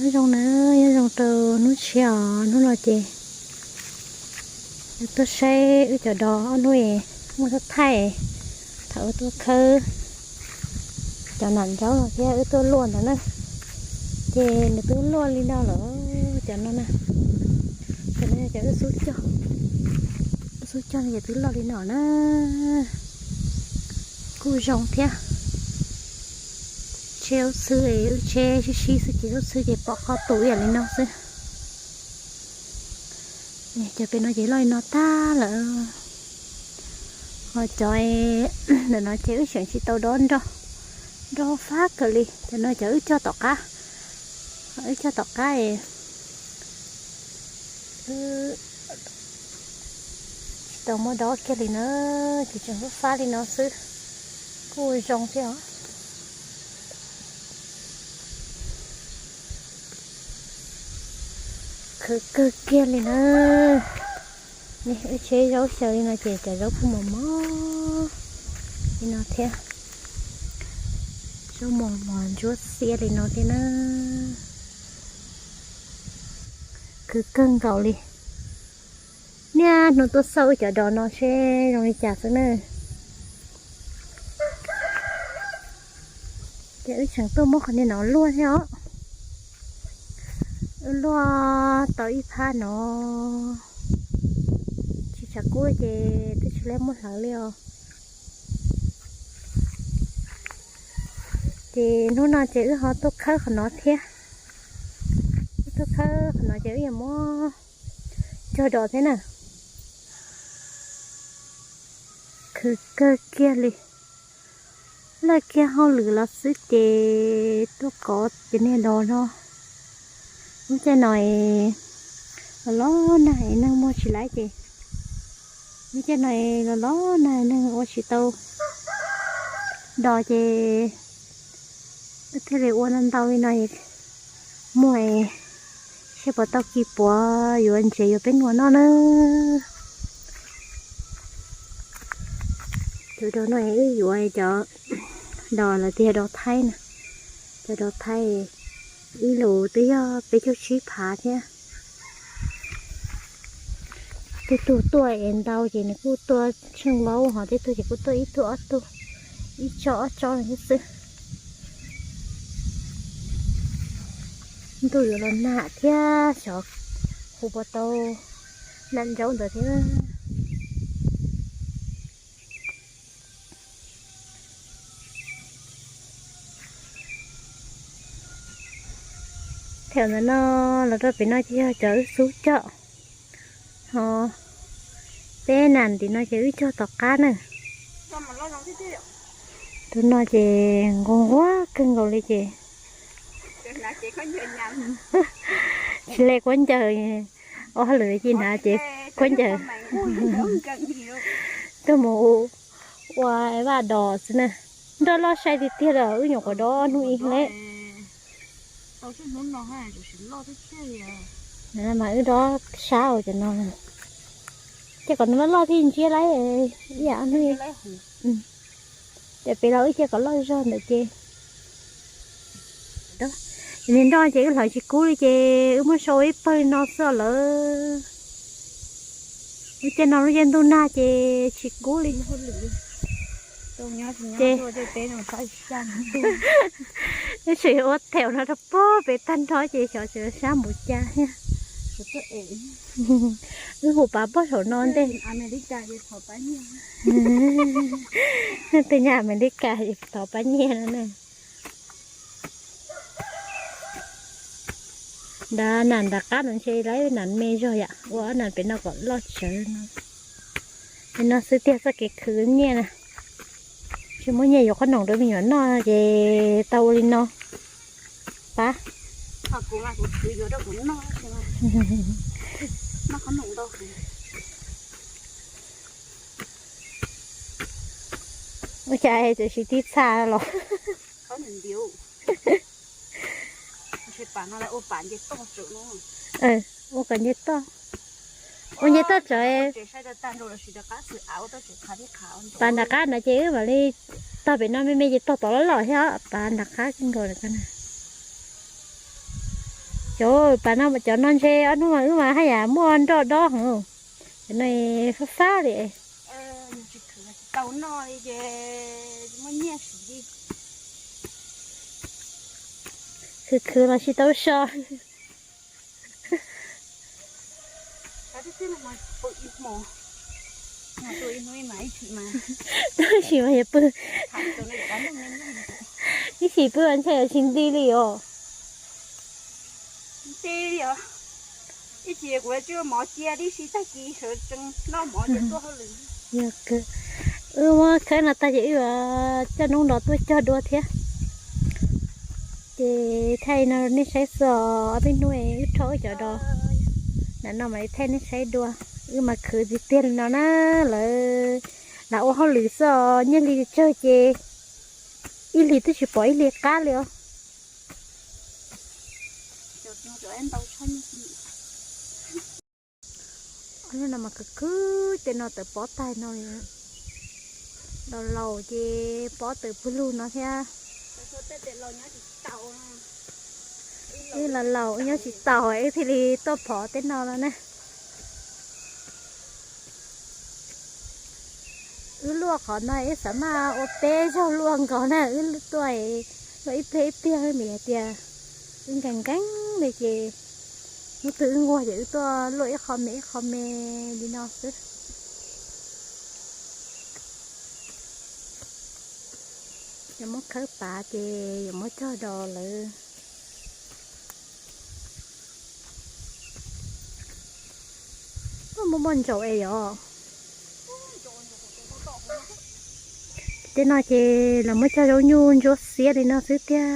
Nyob zoo na, nyob zoo rau hnub tshiab os, hnub no ces tuaj saib wb cov dos ob hnub es muaj tuaj thaij, thaum wb tuaj khawb cov nam nraub los thiab wb tuaj luaj ntawd na, ces nws twb luaj li no lawm. Cov no na, cov no yog cov wb xub cog, wb xub cog no ces twb loj li no na, kuj zoo thiab. Tsheb ub xwb, wb tsheb sib sib xwb ces ub xwb ces pom qhov tus ib yam li no xwb. Cov pem no ces loj li no tag lawm. Ho cov ntawm no ces wb tseem tsis tau dob nrog, nrog fab kawg li. Cov no cov wb cog tom qab, wb cog tom qab es tsis tau muab dob kiag li na, ces tseem fab fab li no xwb, kuj zoo thiab os. Khwv kawg kiag li na. Wb tsheb zaub xyaw li no ces cov zaub kuj mos mos li no thiab. Zaub mos mos ntsuab xiab li no thiab na. Khwv kawg nkaus li. Niaj hnub tuaj xauj wb cov dos no seb zoo li cas xwb na. Ces wb tseem tuaj muab qhov niag no luaj thiab os. Wb luaj tau ib phab no, tsis tshav kub ces twb tsis lej muab hlawv li os. Ces hnub no ces wb ho tuaj khawb qhov no thiab. Wb tuaj khawb qhov no ces wb yuav muab cog dos thiab na. Khwv kawg kiag li. Laj kiag hauj lwm los xwb ces tuaj kov cov niag dos no. Lub caij no los los nag neeg muag tsis laib ces, lub caij no los los nag neeg ua tsis tau dos ces thiaj li ua ntau li no. Muaj seb puas tau kis puav yuav ntsev yuav peb nua noj na. Cov dos no wb yuav cov dos lawv tias dos Thaib na. Cov dos Thaib ib lus twb yog peb caug tsib phav thiab. Tej tug tuaj es ntau ces nws kuj tuaj tsheej vaub, ho tej tug ces kuj tuaj ib tug ob tug, ib tsob ob tsob no thiab xwb. Ntuj yuav los nag thiab xyov hu puas tau nam ntsaub ntawd thiab. Thaum ntawd no los rau pem no ces yog cov wb xub cog, ho peb nam tim no ces wb cog tom qab na. Tus no ces nquag nquag kawg nkaus li ces tsis le khaub ncaws, ua hauj lwm ces hnav ces khaub ncaws tuaj mus ua vaj dos xwb na. Nroj loj sai tiag tiag li, wb nyuam qhuav dob hnub ib le. Mas wb dob sab ua cov no, ces kom no loj loj thiaj ntsiab laib ib yam hnub. Ces pem los wb cia kom loj zog ntawm ces, niag nroj ces wb hlawv tsis kub li ces wb muab sau ib pawg li no xwb lawm. Lub caij no lub caij ntuj nag ces tsis kub li. Ces wb tseem ua them no rau pem tag nrho ces xyov tseem sab mus cas thiab. Wb hu pav pob saum no ntej. Tej nyab Amelikas thov pab nyiaj no na. Nrad nas nram qab no ntshe lawv nas me zog yam, ua ob nas pem no kom loj tsawv no. Li no xwb tiag txoj kev khwv nyiaj na. Tsis muaj nyiaj yuav qhob noom rau me nyuam noj ces tau ua li no. Pab. Ua cas txawm siv tib txha los? Ua kom nce toj, ua nce toj tsawv. Pas nram qab no ces wb mam li tog pem no me me ces tog tod loj loj thiab, pas nram qab kawg nkaus lawm ko na. Cov pas no, cov no ntshe ob hnub mas wb mas haj yam muaj nroj dob heev. Cov no fab fab li. Tsis tau noj li ces muaj nyiaj siv li. Khwv khwv los tsis tau so. Tab sis mas yog pw, ib sim pw ntshai yuav tsis nti li os. Nti li os. Ib chim kuv tsuas mov cia tib si, tag kis sawv tsees noj mov ces tuaj hauj lwm. Yog kawg. Wb muab khawb no tag ces wb yuav coj noob dos tuaj cog dua thiab. Ces thaij no nej saib xwb os, ob peb hnub wb rho wb cov dos. Ntawm no mam li thaij nej saib dua. Wb mas khwv tiag tiag li no na, lawv lam ua hauj lwm xwb os, nyiaj hli tsawg ces ib hlis twb tsis pom ib hlis qab li os. Lub no mas khwv khwv tej no tawm pob tag no li. Laus laus ces pob tawm pug lug no thiab. Wb laus laus wb nyob tsis taus wb thiaj li tuaj phov tej no no na. Wb luaj qhov no wb xav mas ua peb zaug luaj nkaus na, wb tuaj luaj ib pliag ib pliag, vim hais tias wb nkees nkees li ces hnub twg wb nquag ces wb tuaj luaj ib qho me ib qho me li no xwb. Yuav muab khawb pav ces yuav muab cog dos lawm. Muaj muaj ntsaum es yom. Tej no ces los muab cog zaub nyuj ntsuab xiab li no xwb tiag.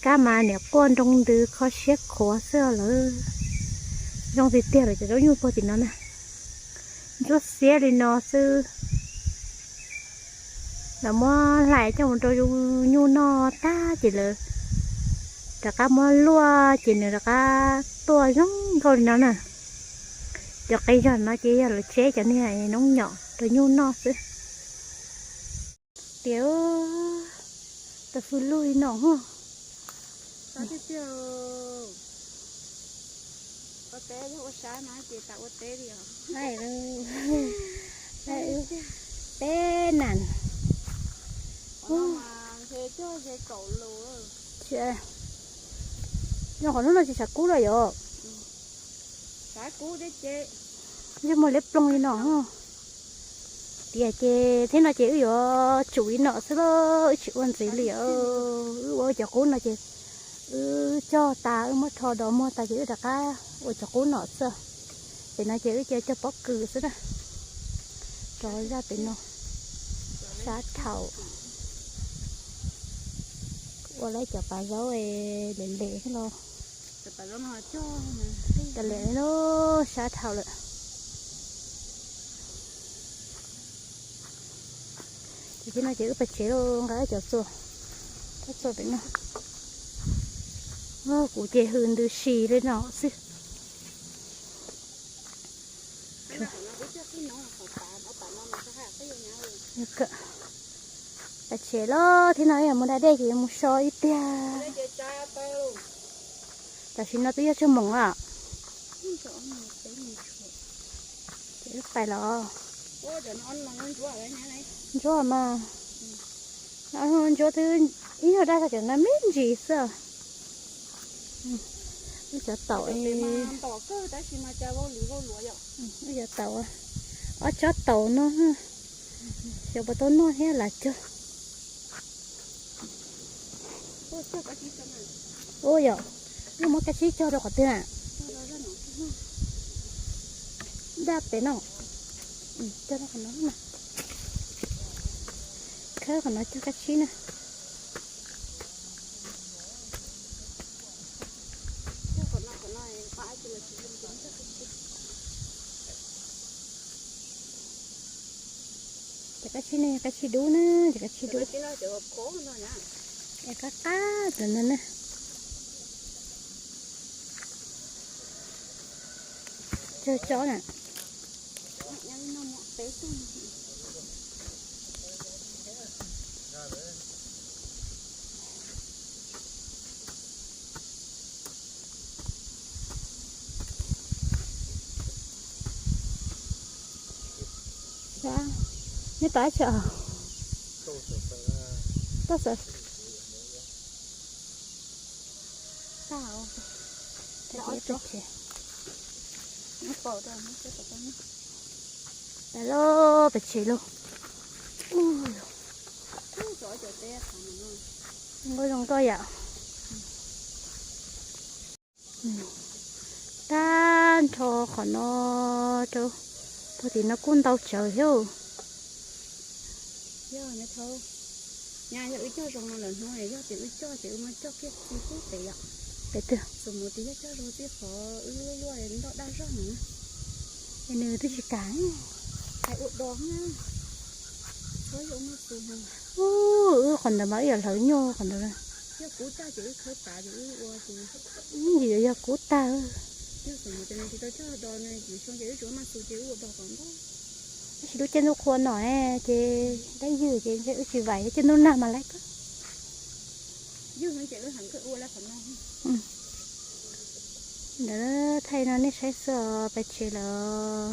Kab mas niam quaj nroo ntws kho siab khuav xwb lawm. Zoo tiag tiag lawm cov zaub nyuj puag tim no na. Ntsuab xiab li no xwb. Lawv muab hlais coj mus rau nyuj noj tag ces lawv rov qab muab luaj ces nws rov qab tuaj zoo nkauj li no na. Cov qe zog no ces yog lawv tseb cov niag noob nyom rau nyuj noj xwb. Tias tau fwj lug li no hos. Ua teb yog ua sab no ces tas ua teb li os. Peb nas. Nws qhov no no tsis sav kub lawm yom. Ntsej muag liab ploog li no. Tias ces thiab no ces wb yuav tsum li no xwb lauj, wb tsis ua ntxiv li os. Wb ua cov qub no ces wb cog tas wb muab rho dos muag tas ces wb rov qab ua cov qub no xwb. Pem no ces wb cia cog pob kws xwb na. Rov zaj pem no, sab thaum ua lawv cov pas zaub lem lem los. Cov pas zaub no cog tas lem lub sab thaum lawm. Ces thiab no ces wb pais tsev los nqa cov txuas, cov txuas pem no. Kuv ces hws ntws si li no xwb. Pais tsev los thiab no, mus da dej ces yuav mus so ib pliag. Tam sim no twb yog tsawg moos lawm? Ces wb pais los. Ntsuab mas, ntsuab twb ib nyuag daj tag cov no me ntsis xwb. Wb cov taum, wb cov taum, ob tsob taum no, xyov puas tau noj thiab lam cog. Ua yom, wb muab kab tsib cog rau qhov twg na? Daj pem no, cog rau qhov no na. Khawb qhov no cog kab tsib na. Cov kab tsib ne, kab tsib dub na, cov kab tsib dub. Es qab qab ntawm no na. Cog tsob na. Neb pab tso. Toj xav. Pab lauj, pab tsev lauj. Nkauj zoo nkauj yom. Tag nrho qhov no rau puag tim no kuj ntau tsawv thiab. Yog, yog wb cog zoo no lawm hnub, yog tias wb cog ces wb muab cog kiag txij pub pem yom. Pem twg? Xus mus tias yog cog zoo txij qhov wb luaj ntoj daj zog no na. Es nws twb tsis kam. Hais ua do na. Txhob yog ua maj xus no. Ub, wb qhov ntawd mas wb yuav hlawv nyuaj qhov ntawd. Yog kub tag ces wb khawb tav ces wb ua ces. Ib ntsis yuav yog kub tag. Yog xus mus ces nws tsis tau cog do, nws tsis xyoo ces wb tsuas maj xus ces wb ua do kom ntau. Tab sis lub caij ntuj qhua no ces dab ywg ces ntshe wb tsis vais, caij ntuj nag mas laiv kawg. Ywg no ces wb heev kawg ua lawm qhov no. Ntawd thaij no nej saib xwb os, pais tsev lawm.